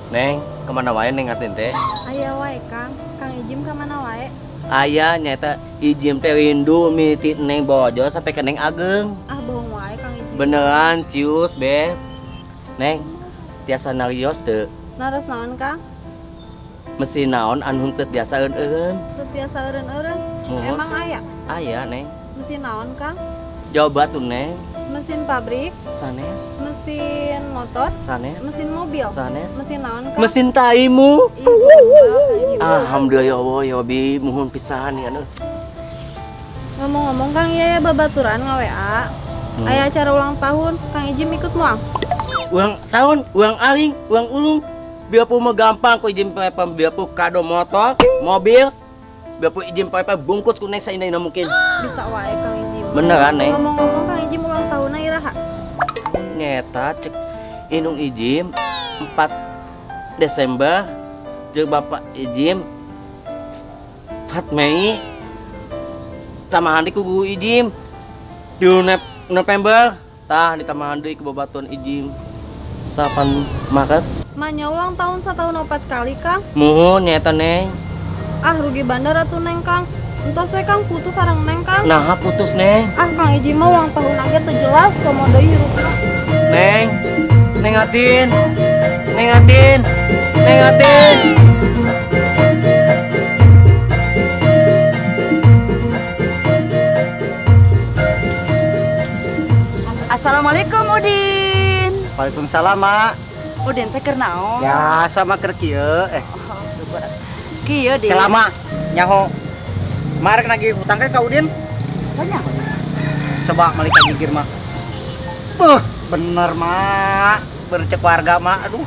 Neng, kemana wae Neng Atin teh? Aya wae Kang, Kang Ijim kemana wae? Aya nyata Ijim teh rindu miti Neng bojo sampai ke Neng Ageng. Ah bohong wae Kang Ijim. Beneran cius beb. Neng, tiasa narios teu? Naros naon Kang? Mesin naon anu teu tiasa eureun-eureun? Teu tiasa eureun-eureun? Emang aya? Aya Neng. Mesin naon Kang? Jawab tuh Neng. Mesin pabrik. Sanes. Mesin motor. Sanes. Mesin mobil. Sanes. Mesin naon Kang? Mesin taimu. Ih, alhamdulillah ya Allah ya Bi, muhun pisan ya anu. Ngomong-ngomong Kang, iya ya babaturan nge-WA. Aya acara ulang tahun, Kang Ijim ikut moal? Ulang tahun, ulang aling, ulang ulung. Biarpun mah gampang ku Ijim pepe, biarpun kado motor, mobil, biarpun Ijim pepe bungkus ku Neng saindah mungkin. Bisa wae Kang Ijim. Beneran Neng. Ngomong-ngomong Kang Ijim ulang tahunna iraha? Nyeta cek indung Ijim 4 Desember jeung Bapak Ijim 4 Mei tambahan deui ku guru Ijim di November tah ditambahan deui ku babatuan Ijim 8 Maret. Manya ulang tahun satahun 4 kali Kang. Muhun nyeta Neng. Ah rugi bandar atuh Neng Kang. Entos we Kang putus sareng Neng Kang. Nah putus Neng. Ah Kang Ijim mah ulang tahun aja teu jelas komo deui hirupna. Neng, Neng Atin, Neng Atin, Neng Atin. Assalamualaikum Udin. Waalaikumsalam Mak. Udin teh keur naon? Ya sama keur kieu eh. Oh, syukur. Kieu Din. Kelama nyaho. Marek nagih hutang teh ka Udin. Tanya. Coba malik ka gigir mah. Bener Mak. Bener cek warga Mak. Aduh.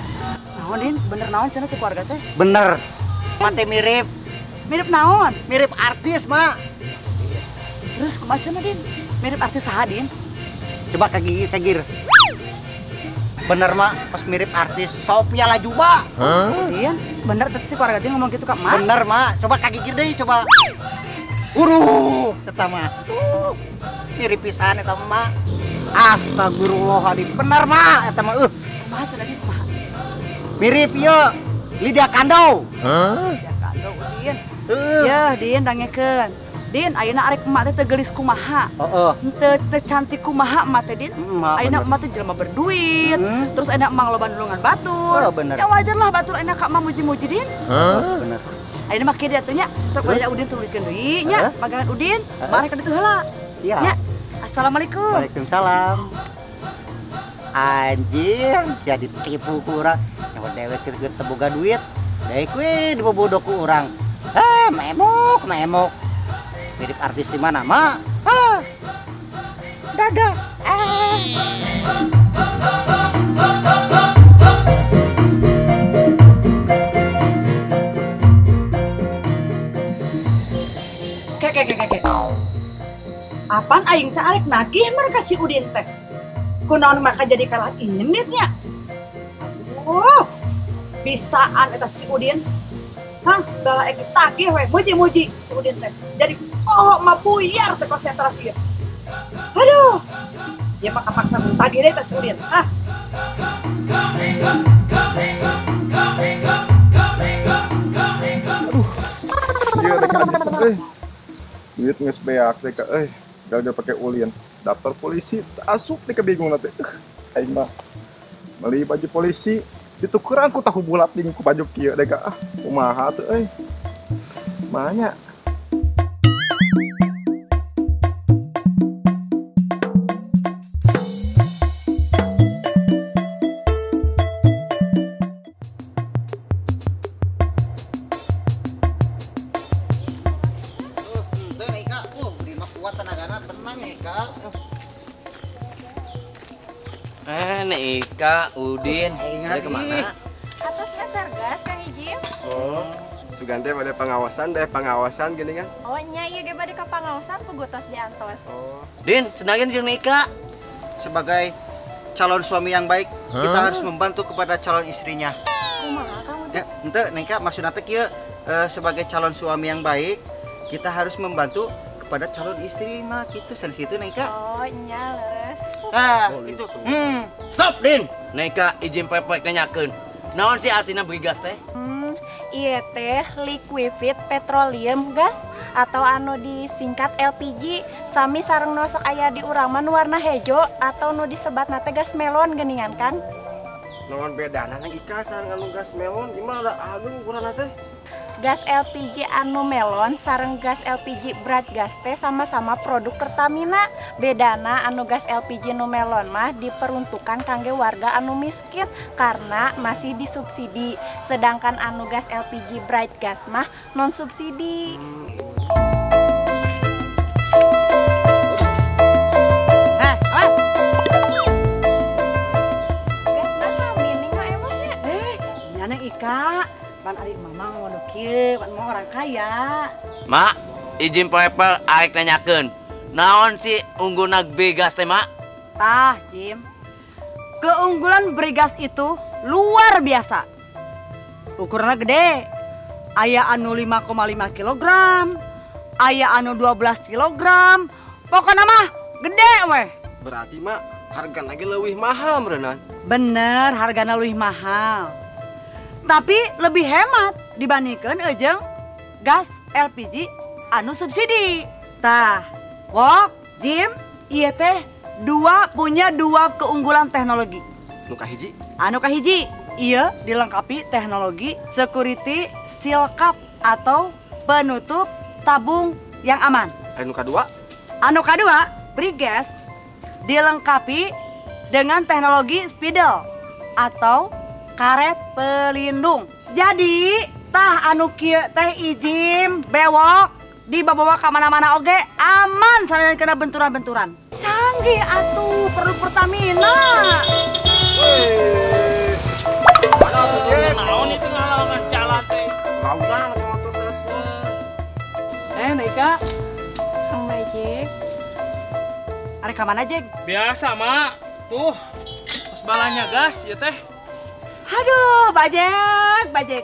Naon Din? Bener naon cenah cek warga teh? Bener. Mak teh mirip. Mirip naon? Mirip artis Mak. Terus kumaha cenah Din? Mirip artis saha Din? Coba ka gigir, ka gigir. Bener Mak, pas mirip artis Sophia Lajuba. Huh? Din, bener teh si keluarga teh ngomong gitu ka Mak? Bener Mak, coba ka gigir deui coba. Uruh, eta mah. Mirip pisan eta mah. Astagfirullahaladzim. Bener Mak, eta mah Kumaha cenah Din, kumaha? Mirip ieu Lydia Kandou. Hah? Lydia Kandou Din. Heeh. Yeuh, Din dangekeun. Din, ayeuna arek emak teh teu geulis kumaha. Heeh. Teu teu cantik kumaha emak teh Din. Ayeuna emak teh jelema berduit. Terus ayeuna emak loba nulungan batur. Oh, bener. Ya wajar lah batur ayeuna ka emak muji-muji Din. Heeh, bener. Ayeuna mah kieu atuh nya, sok bade Udin tuliskeun deui nya, pagalan Udin, marek ka ditu heula. Siap. Nya. Assalamualaikum. Waalaikumsalam. Anjir, jadi tipu ku urang. Nyawa dewek keur teu boga duit. Daek we dibobodo ku urang. Ah, memok, memok. Mirip artis di mana, Mak? Ah. Dadah. Ah. Kek. Apaan aing teh arek nagih mereka si Udin teh. Kunaon maka jadi kalah inyemitnya. Aduh. Bisaan eta si Udin. Hah, bala ek tagih we muji-muji si Udin teh. Jadi oh, mah buyar teh konsentrasi ya. Aduh. Ya mah kapaksa tagih deui teh si Udin. Hah. Aduh. Ieu rek aja euy. Duit geus beak teh ka euy. Gagal pakai ulin. Daftar polisi asup teh kebingung teh. Aing mah beli baju polisi ditukeran ku tahu bulat ding ku baju kieu deh ka. Ah, kumaha tuh euy. Banyak. Nek Ika, Udin, dari kemana? Atas meser gas, Kang Ijim. Oh, Sugante pada pengawasan deh, pengawasan gini kan? Oh nya, iya ge bade ka pengawasan ku tos diantos. Oh. Din, senangin jeung Ika. Sebagai calon suami yang baik, kita harus membantu kepada calon istrinya. Kumaha Kang Udin? Ya, ente Nek Ika maksudna teh kieu, sebagai calon suami yang baik, kita harus membantu kepada calon istri mah gitu sanes itu Nek Ika. Oh, nya leres. Ah, itu. Stop, Din. Nek Ika izin poek-poek nanyakeun. Naon sih artina brigas teh? Ieu teh liquefied petroleum gas atau anu disingkat LPG sami sareng nu sok aya di urang mah nu warna hejo atau nu disebatna teh gas melon geuningan kan? Naon bedana nang Ika sareng anu gas melon gimana da ageung ukuranna teh? Gas LPG anu melon sareng gas LPG berat gas teh sama-sama produk Pertamina. Bedana anu gas LPG nu melon mah diperuntukkan kangge warga anu miskin karena masih disubsidi. Sedangkan anu gas LPG bright gas mah non subsidi. Awas. Gas mah sami ning mah emangnya. Nya Neng Ika. Pan ari mama ngono kieu, pan mama orang kaya. Mak, izin paper arek nanyakeun. Naon sih unggulna brigas teh, Mak? Tah, Jim. Keunggulan brigas itu luar biasa. Ukurannya gede. Aya anu 5,5 kg, aya anu 12 kg. Pokoknya mah gede weh. Berarti Mak, hargana ge leuwih mahal meureunnan. Bener, hargana leuwih mahal. Tapi lebih hemat dibandingkan ejeng gas LPG anu subsidi. Tah, wok, Jim, ieu teh punya dua keunggulan teknologi. Nu kahiji? Anu kahiji, ieu dilengkapi teknologi security seal cap atau penutup tabung yang aman. Anu kadua? Anu kadua, Brigas dilengkapi dengan teknologi spidol atau karet pelindung. Jadi, tah anu kieu teh izin bewok dibawa ka mana-mana oge aman sanajan kena benturan-benturan. Canggih atuh perlu Pertamina. Wih. Naon itu ngalangan jalan teh. Lautan motor teh. Neng Ika. Kang Bajek. Arek ka mana, Jek? Biasa, Mak. Tuh. Pas balanya gas ya teh. Aduh, Bajek, Bajek.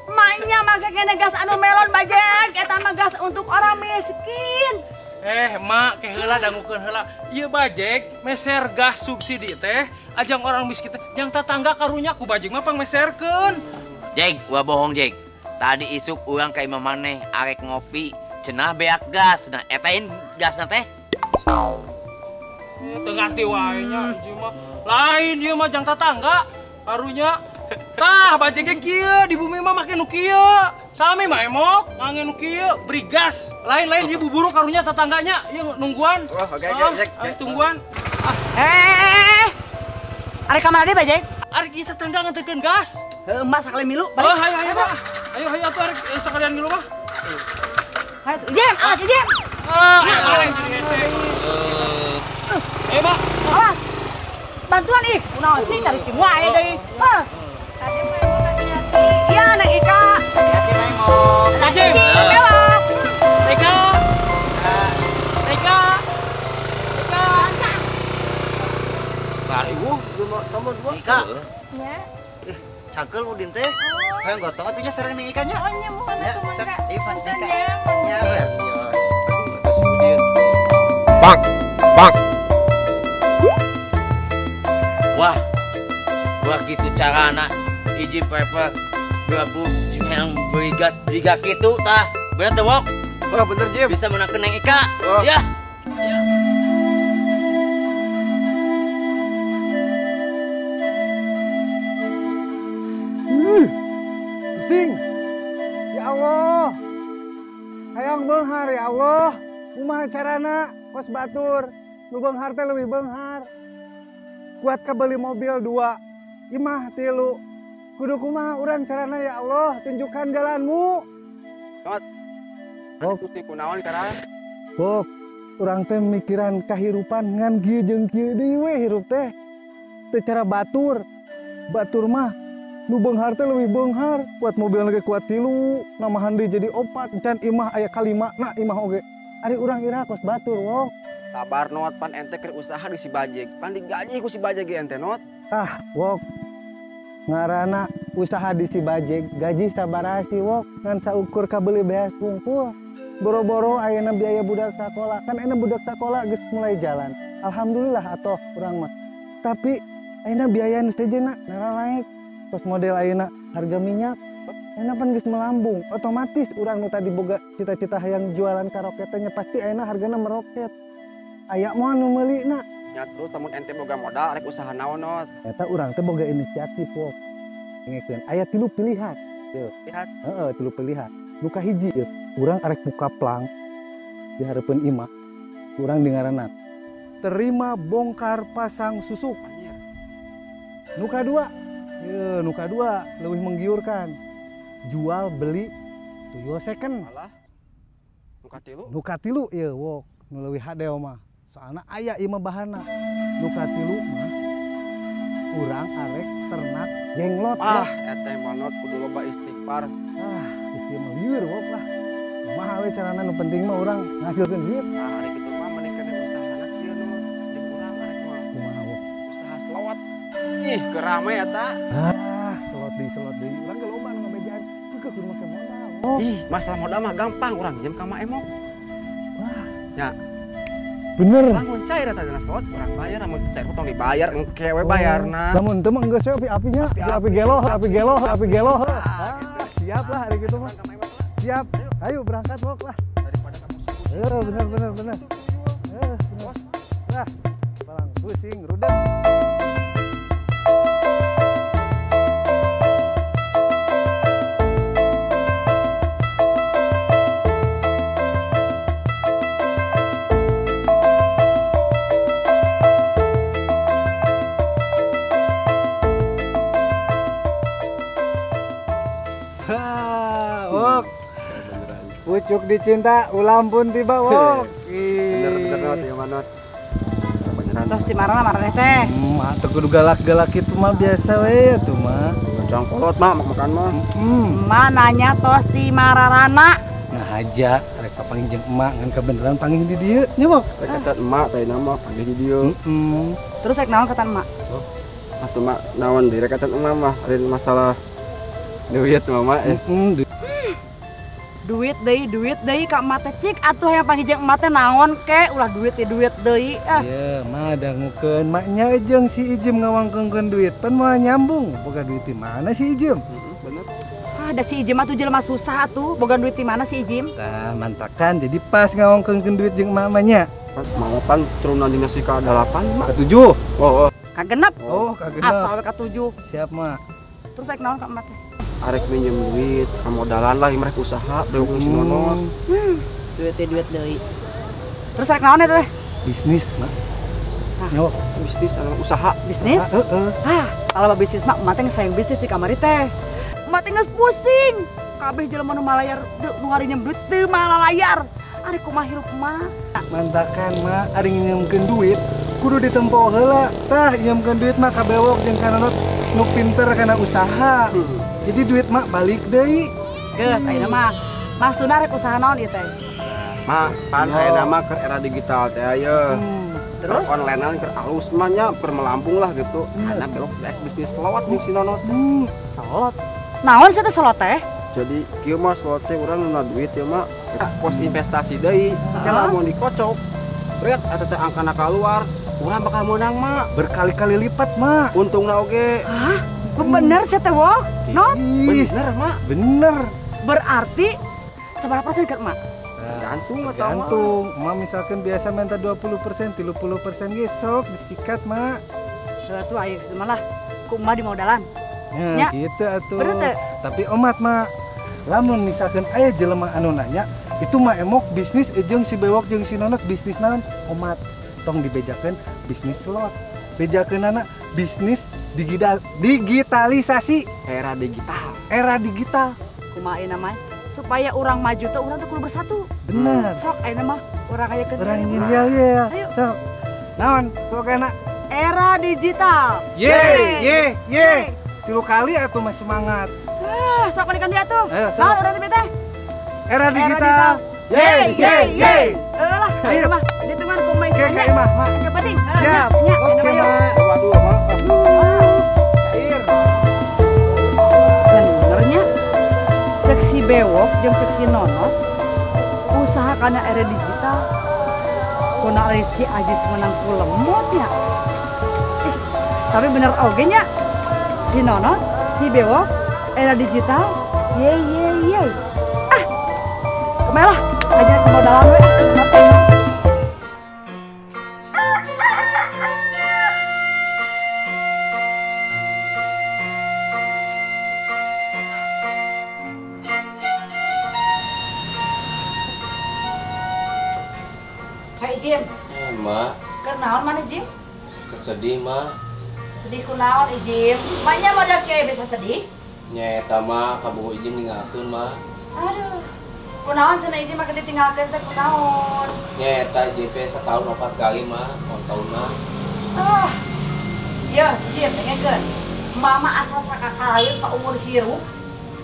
Maknya make kene gas anu melon, Bajek. Eta mah gas untuk orang miskin. Mak, ke heula dangukeun heula. Ieu Bajek meser gas subsidi teh ajang orang miskin teh jang tatangga karunya ku Bajek mah pangmeserkeun. Jek, ulah bohong, Jek. Tadi isuk urang ka imah maneh arek ngopi, cenah beak gas. Nah, etain gasna teh. Teu ngarti wae nya ieu mah. Lain ieu mah jang tatangga. Karunya tah Bajek ge kieu di bumi mah make nu kieu. Sami mah emok ngange nu kieu brigas. Lain-lain ieu buburu karunya tetangganya ieu nungguan. Oh, oke oke Jek. Tungguan. Arek ka mana deui Bajek? Arek ieu tetangga nganterkeun gas. Heuh, emak sakali milu balik. Oh, hayu hayu Pak. Ayo hayu atuh arek sakalian milu mah. Hayu Jem, awas Jem. Ah, ayo jadi hese. Ayo, Pak. Awas. Bantuan ih, kunaon sih dari Cimuai deui. Heuh. Tadi mah emang hati-hati. Iya, Neng Ika. Hati-hati Neng. Hati-hati. Bewok. Ika. Ika. Ika. Riweuh nomor 2. Ika. Nya. Ih, cangkeul Udin teh. Hayang gotong atuh nya sareng Neng Ika nya. Oh nya mohon atuh mangga. Ieu pan Punten Ika. ya. Nya we. Aduh, eta si Udin. Bang, bang. Wah, wah gitu carana izin paper 20 yang berigat jika gitu tah bener tuh Wok? Wah bener Jim. Bisa menangkan Neng Ika. Oh. Ya. Pusing. Ya Allah. Hayang beunghar ya Allah. Kumaha carana kos batur nu beunghar teh leuwih beunghar. Kuat kabeli mobil 2, imah 3. Kudu kumaha urang carana ya Allah, tunjukkan jalanmu. Not. Bok, pusing kunaon karang? Bok, urang teh mikiran kahirupan ngan kieu jeung kieu deui we hirup teh. Teu cara batur. Batur mah nu beunghar teh leuwih beunghar, kuat mobil ge kuat 3, namahan deui jadi 4, can imah aya kalima, nah imah oge. Ari urang iraha kos batur, Wok. Sabar Not, pan ente keur usaha di si Bajek. Pan digaji ku si Bajek ge ente Not. Ah, Wok. Ngaranna usaha di si Bajek, gaji sabaraha sih, Wok. Ngan saukur kabeli beas wungkul. Boro-boro ayeuna biaya budak sakola. Kan ayeuna budak sakola geus mulai jalan. Alhamdulillah atoh urang mah. Tapi ayeuna biaya nu sejenna nararaek. Terus model ayeuna harga minyak ayeuna pan geus melambung, otomatis urang nu tadi boga cita-cita hayang jualan karoket teh nya pasti ayeuna hargana meroket. Aya moal nu meulina. Nya terus lamun ente boga modal arek usaha naon Not? Eta urang teh boga inisiatif wok. Dengekeun aya 3 pilihan. Yeuh. Pilihan? Heeh, 3 pilihan. Nu kahiji ieu, urang arek buka plang di hareupeun imah. Urang di ngaranna terima bongkar pasang susuk. Anjir. Nu kadua, yeuh, nu kadua leuwih menggiurkan. Jual beli tuyul second. Alah. Nu katilu? Nu katilu ieu wok, nu leuwih hade mah. Soalna aya ieu mah bahanna. Nu katilu mah urang arek ternak jenglot. Ah, eta mah Not kudu loba istighfar. Ah, geus ieu mah lieur wok lah. Kumaha we carana nu penting mah urang ngasilkeun duit. Ah, arek kitu mah mending kana usahana kieu Not. Jeung urang arek mah. Kumaha wok? Usaha slot. Ih, kerame eta. Ah, slot deui. Urang ge loba nu ngabejaan. Kudu make modal. Oh. Ih, masalah modal mah gampang urang minjem ka Mak Emok. Wah. Nya. Bener. Lamun cair eta dana slot urang bayar, lamun cair tong dibayar engke we bayarna. Lamun teu mah geus we api-apinya, api geloh, api geloh, api geloh. Ah, siap lah hari gitu mah. Siap. Ayo berangkat wok lah. Daripada kamu sibuk. Bener. Bener. Lah, balang pusing rudet. Pucuk dicinta, ulam pun tiba, wok. Bener-bener Not, ya Not. Terus di marana marana teh. Mah teu kudu galak-galak kitu mah biasa we atuh mah. Ngocang kolot mah makan mah. Emak nanya tos di mararana. Nah aja rek papanggih jeung emak ngan kebeneran panggih di dieu nya wok. Rek kata emak teh nama panggih di dieu. Terus rek naon kata emak? Atuh mak naon deui rek kata emak mah lain masalah duit mama. Duit deui ka emak teh cik atuh hayang panggih jeung emak teh naon ke ulah duit deui ah. Ieu mah dangukeun maknya jeung si Ijim ngawangkeungkeun duit pan moal nyambung boga duit di mana si Ijim? Bener. Ah da si Ijim atuh jelema susah atuh boga duit di mana si Ijim? Tah mantakan jadi pas ngawangkeungkeun duit jeung emak mah nya. Mau pan turunan dinasti ka 8 mak. Ka 7. Oh. Ka genep. Oh, ka genep. Asal ka 7. Siap mak. Terus rek naon ka emak teh? Arek minjem duit, kamodalan lah mereka usaha, bewok si Nonot. Duit deui. Terus arek naon eta teh? Bisnis, mak. Nyok, bisnis anu usaha. Bisnis? Heeh. Hah, kalau bisnis mah emak teh geus hayang bisnis di kamari teh. Emak teh geus pusing. Kabeh jelema nu malayar nu ngarinjem duit teu malalayar. Ari kumaha hirup emak? Mantakan mak, ari nginjemkeun duit kudu ditempo heula. Tah, nginjemkeun duit mah ka bewok jeung ka Nonot nu pinter kana usaha. Jadi duit mak balik deui. Geus ayeuna mah maksudna rek usaha naon ieu teh? Mak, pan ayeuna mah keur era digital teh aya. Terus online-an keur alus mah nya keur melambung lah gitu. Karena bewok rek bisnis slot jeung si Nonot. Slot. Naon sih teh slot teh? Jadi kieu mah slot teh urang nuna duit ya mak. Pos investasi deui. Ke lamun dikocok, ret eta teh angkana keluar, urang bakal meunang mak. Berkali-kali lipat mak. Untungna oge. Hah? Bener sih teh wok? Not? Bener mak. Bener. Berarti seberapa persen ke emak? Tergantung atau tergantung. Emak misalkan biasa minta 20%, 30% ge sok disikat mak. Tuh ayo malah ku emak di modalan. Ya, gitu atuh. Bener teh? Tapi omat mak. Lamun misalkan aya jelema anu nanya, itu mah emok bisnis jeung si bewok jeung si Nonot bisnis naon? Omat. Tong dibejakeun bisnis slot. Bejakeunana bisnis digitalisasi era digital. Era digital. Kumaha ayeuna mah supaya urang maju teh urang teh kudu bersatu. Bener. Sok ayeuna mah urang aya Urang yel. Sok. Naon? Sok enak. Era digital. Ye ye ye. 3 kali atuh mah semangat. Ah, sok balikan dia tuh. Naon urang teh? Era digital. Ye ye ye. Heuh lah, ayo mah. Ditungan kumaha Oke, mah. Oke, penting. Siap. Oke, mah. Waduh, mah. Cair. Benernya cek si Bewok jeung cek si Nonot usaha kana era digital. Kuna ari si Ajis menang ku lemot ya. Tapi bener oge nya. Si Nonot, Cibewok era digital. Ye ye ye. Ah. Kemana lah? Aja kemodalan we. Hai Jim. Mak. Kenaon mana Jim? Kesedih, Mak. Sedih kunaon Ijim? Maknya modal kiai bisa sedih? Nyaeta mah kabogoh Ijim ninggalkeun, Mak. Aduh. Kunaon cenah Ijim mah ditinggalkeun teh kunaon? Nyaeta JP setahun 4 kali, Mak, ulang tahunna. Ah. Ya, Jim dengekeun. Mama asal sakakalaeun saumur hirup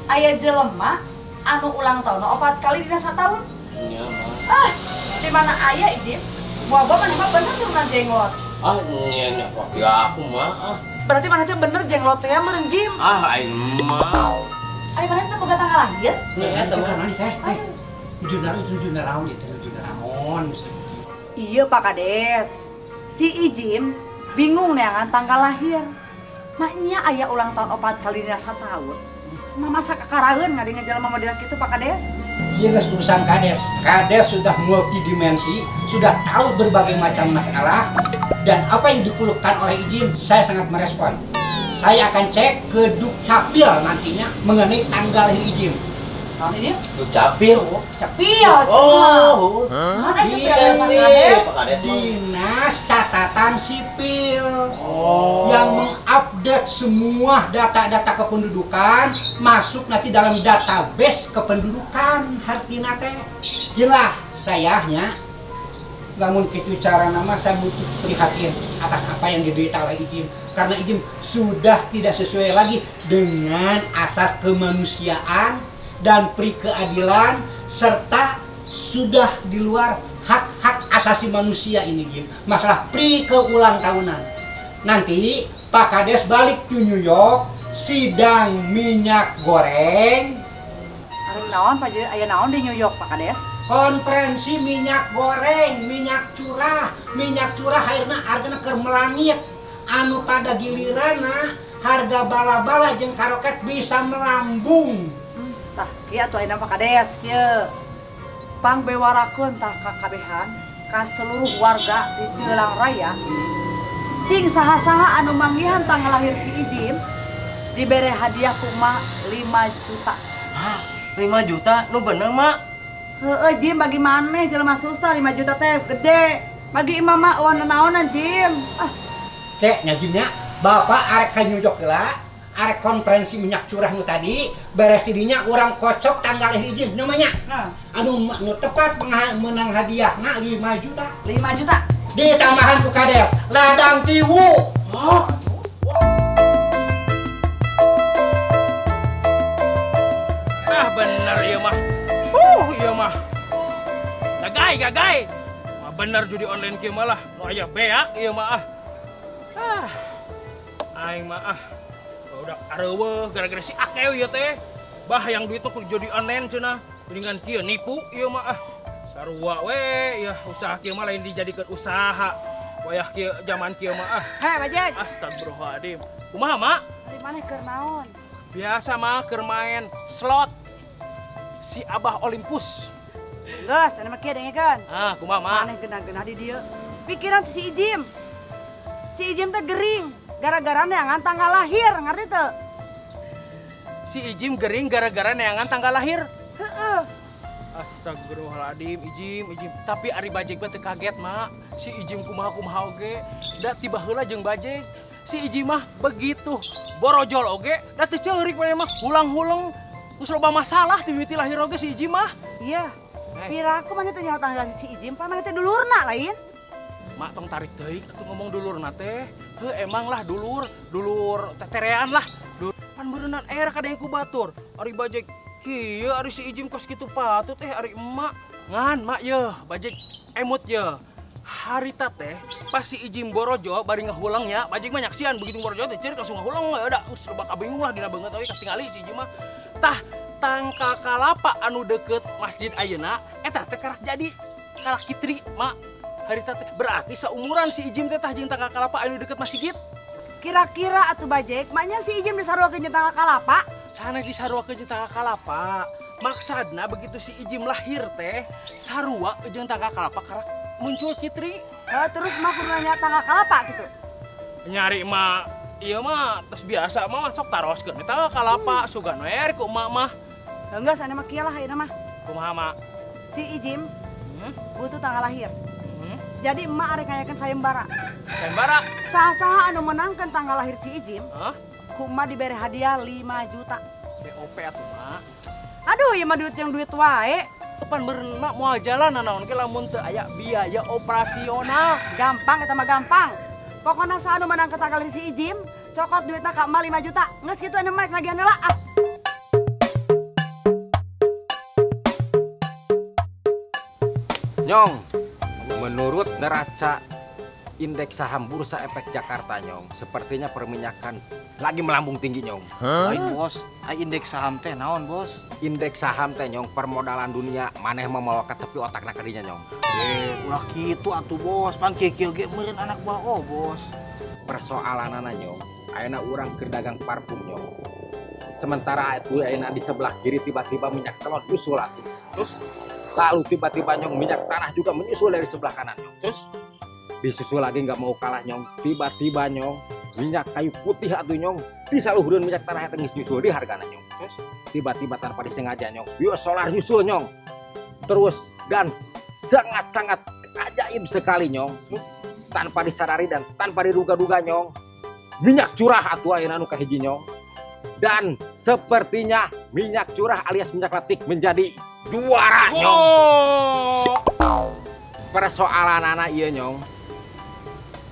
aya jelema anu ulang tahun 4 kali dina sataun. Nya, Mak. Ah, di mana aya Ijim? Buah-buah mana mah bener turunan jenglot. Ah, nya nya ya aku mah. Ah. Berarti mana teh bener jenglot teh meureun Jim. Ah, aing mah. Ari mana teh boga tanggal lahir? Nya eta mah. Nuju naraon ieu teh nuju naraon. Iya Pak Kades. Si Ijim bingung neangan tanggal lahir. Maknya aya ulang tahun 4 kali dina sataun. Mama sakakaraeun ngadenge jelema model kitu Pak Kades. Iya guys, urusan Kades. Kades sudah multidimensi, sudah tahu berbagai macam masalah, dan apa yang dikeluhkan oleh Ijim, saya sangat merespon. Saya akan cek ke Dukcapil nantinya mengenai tanggal lahir Ijim. Tahun Ijim? Dukcapil. Dukcapil. Oh. Hah? Dinas Catatan Sipil. Oh. Yang mengupdate semua data-data kependudukan masuk nanti dalam database kependudukan hartina teh. Jelas sayahnya namun kitu cara nama saya butuh prihatin atas apa yang diderita oleh Ijim karena Ijim sudah tidak sesuai lagi dengan asas kemanusiaan dan pri keadilan serta sudah di luar hak-hak asasi manusia ini Jim. Masalah pri keulang tahunan. Nanti Pak Kades balik ke New York sidang minyak goreng. Arek naon Pak Aya naon di New York Pak Kades? Konferensi minyak goreng, minyak curah akhirna hargana keur melangit. Anu pada giliranna harga bala-bala jeung karoket bisa melambung. Tah kieu atuh ayeuna Pak Kades kieu. Pangbewarakeun tah kakabehan ka seluruh warga di Cilang Raya. Cing saha-saha anu manggihan tanggal lahir si Ijim dibere hadiah kuma 5 juta. Hah? 5 juta? Nu bener, Mak? Heeh, Jim, bagi maneh jelema susah 5 juta teh gede. Bagi imah mah eueuh nanaonan, Jim. Ah. Kek nya Jim nya, Bapak arek ka New York heula, arek konferensi minyak curah nu tadi, beres tidinya urang kocok tanggal lahir Ijim namanya. Nah. Anu nu tepat menang hadiahna 5 juta. 5 juta. Ditambahan ku Kades, ladang tiwu. Oh. Ah bener ieu mah. Iya mah. Gagai. Mah bener judi online kieu mah lah. Nu aya beak ieu mah ah. Ah. Aing mah ah. Udah areuweuh gara-gara si Akeu ieu teh. Bah yang duit tuh kudu judi online cenah. Geuningan kieu nipu ieu mah ah. Sarua we ya usaha kieu mah lain dijadikeun usaha. Wayah kieu zaman kieu mah ah. Hei, Bajaj. Astagfirullahaladzim. Kumaha, Mak? Ari maneh keur naon? Biasa mah keur main slot. Si Abah Olympus. Geus, anu mah kieu dengekeun. Ah, kumaha, Mak? Maneh genah-genah di dieu. Pikiran si Ijim. Si Ijim teh gering gara-gara neangan tanggal lahir, ngerti teu? Si Ijim gering gara-gara neangan tanggal lahir. Heeh. Astagfirullahaladzim, Ijim, Ijim. Tapi ari Bajeg mah teu kaget, Mak. Si Ijim kumaha-kumaha oge, da tiba heula jeung Bajeg. Si Ijim mah begitu borojol oge, da teu ceurik maneh mah hulang-huleng. Terus loba masalah ti mimiti lahir oge si Ijim mah. Iya. Piraku maneh teh nyaho tanggal si Ijim, pan maneh teh dulurna lain. Mak tong tarik teuing atuh ngomong dulurna teh. Heuh emang lah dulur, dulur teterean lah. Dulur pan beureunnan era kadang ku batur. Ari Bajeg kieu ari si Ijim kos kitu patut ari emak. Ngan mak yeuh Bajeg emut yeuh. Harita teh pas si Ijim borojo bari ngahulangnya, Bajeg mah nyaksian begitu borojo teh ceurik langsung ngahulang ya da geus loba kabingung lah dina beungeut oge katingali si Ijim mah. Tah tangka kalapa anu deket masjid ayeuna eta teh karak jadi karak kitri mak. Harita teh berarti saumuran si Ijim teh tah jeung tangka kalapa anu deket masjid. Kira-kira atuh bajek, maknya si Ijim disaruakeun jeung tangkal kalapa? Sana disaruakeun jeung tangkal kalapa. Maksudna begitu si Ijim lahir teh, sarua jeung tangkal kalapa karak muncul Kitri. Terus mah kudu nanya tangkal kalapa gitu. Nyari mah ieu mah tos biasa mah sok taroskeun tangkal kalapa sugan we ku emak mah. Enggak, sana mah kieu lah ayeuna mah. Kumaha mak? Si Ijim butuh tanggal lahir. Jadi emak arek ngayakeun sayembara. Sayembara? Saha-saha anu menangkeun tanggal lahir si Ijim, ku emak dibere hadiah 5 juta. BOP atuh mak. Aduh, ieu mah duit yang duit wae. Pan meureun mak moal jalan nanaon ge lamun teu aya biaya operasional. Gampang eta mah gampang. Pokona saha anu menangkeun tanggal lahir si Ijim, cokot duitna ka emak 5 juta. Geus kitu anu mah nagihan heula. Ah. Nyong, menurut neraca indeks saham Bursa Efek Jakarta, Nyong, sepertinya perminyakan lagi melambung tinggi, Nyong. Lain, Bos. Ai indeks saham teh naon, Bos? Indeks saham teh, Nyong, permodalan dunia. Maneh mah moal tepi otakna ka dinya, Nyong. Ulah kitu atuh, Bos. Pan kieu ge meureun anak buah oh, Bos. Persoalanana, Nyong, ayeuna urang keur dagang parfum, Nyong. Sementara itu ayeuna di sebelah kiri tiba-tiba minyak telon nyusul atuh. Terus lalu tiba-tiba Nyong minyak tanah juga menyusul dari sebelah kanan, Nyong. Terus disusul lagi nggak mau kalah, Nyong. Tiba-tiba Nyong minyak kayu putih atuh, Nyong, disaluhureun minyak tanah eta geus nyusul di hargana, Nyong. Terus tiba-tiba tanpa disengaja, Nyong, biosolar nyusul, Nyong. Terus dan sangat-sangat ajaib sekali, Nyong. Tanpa disadari dan tanpa diduga-duga, Nyong, minyak curah atuh ayeuna anu kahiji, Nyong. Dan sepertinya minyak curah alias minyak letik menjadi juara, Nyong. Persoalan anak iya, Nyong,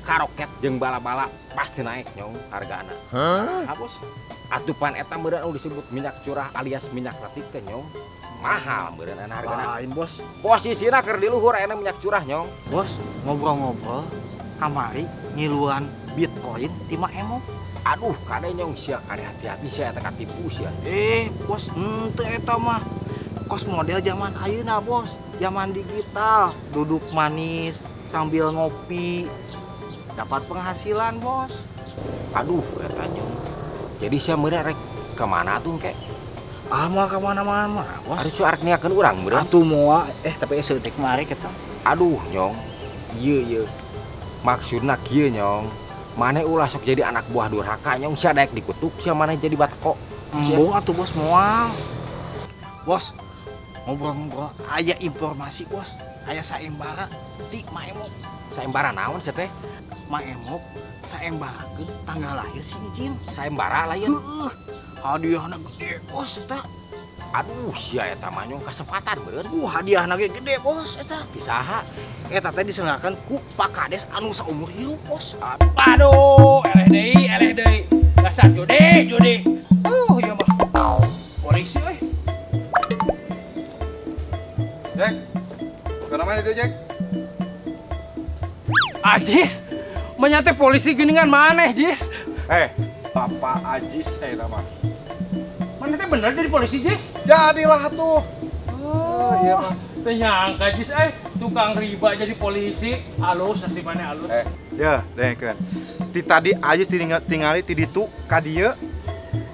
karoket jeung bala-bala pasti naik, Nyong, hargana. Hah? Bos? Atupan eta meureun anu disebut minyak curah alias minyak letik teh, Nyong, mahal meureun ana hargana. Lain, Bos. Posisina keur di luhur ayeuna minyak curah, Nyong. Bos, ngobrol-ngobrol kamari ngiluan Bitcoin ti Mak Emok. Aduh, kade Nyong, sia kade hati-hati sia eta katipu sia. Bos, henteu eta mah. Kos model zaman ayeuna, Bos. Zaman digital, duduk manis sambil ngopi dapat penghasilan, Bos. Aduh, eta Nyong. Jadi sia meureun rek ka mana atuh engke? Ah, moal ka mana-mana, Bos. Harus arek niakeun urang meureun. Atuh moal, tapi saeutik mah arek eta. Aduh, Nyong. Ieu ieu. Maksudna kieu, Nyong. Maneh ulah sok jadi anak buah durhaka, Nyong. Sia daek dikutuk, sia maneh jadi batako. Embung atuh, Bos, moal. Bos, ngobrol-ngobrol aya informasi, Bos. Aya saembara ti Mak Emok. Saembara naon sia teh? Mak Emok saembarakeun tanggal lahir si Ijim. Saembara lain. Heeh. Hadiahna gede, Bos, eta. Aduh, sia eta mah Nyong kesempatan meureun. Hadiahna ge gede, Bos, eta. Di saha? Eta teh disengakeun ku Pak Kades anu saumur hirup, Bos. Aduh, eleh deui. Dasar judi, judi. Ieu mah. Polisi euy. Jack, kenapa itu Jack? Ajis, menyate polisi geningan maneh, Jis. Bapak Ajis nama. Maneh teh bener jadi polisi, Jis? Jadilah tuh. Oh, iya mah. Teu nyangka, Jis, tukang riba jadi polisi. Alus sih maneh alus. Ya, dengekeun. Ti tadi Ajis tingali ti ditu ka dieu.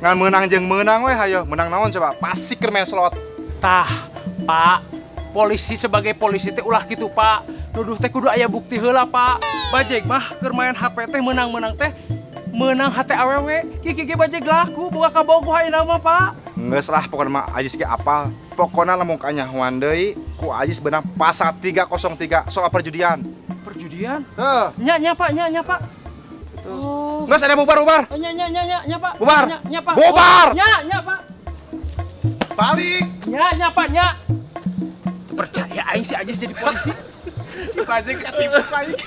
Ngan meunang jeung meunang we hayo, meunang naon coba? Pasti keur main slot. Tah, Pak. Polisi sebagai polisi teh ulah kitu, Pak. Nuduh teh kudu aya bukti heula, Pak. Bajeg mah keur main HP teh meunang-meunang teh meunang hate awewe. Kieu ge bajeg laku boga kabogoh ayeuna mah, Pak. Geus lah pokona mah Ajis ge apal. Pokona lamun kanyahoan deui ku Ajis beunang pasal 303 soal perjudian. Perjudian? Heuh. Nya nya Pak, nya nya Pak. Oh. Geus ada bubar-bubar. Nya nya nya nya Pak. Bubar. Nya nya Pak. Bubar. Nya nya Pak. Balik. Nya nya Pak, nya. Percaya aing si Ajis jadi polisi. Si Bajeg katipu aing.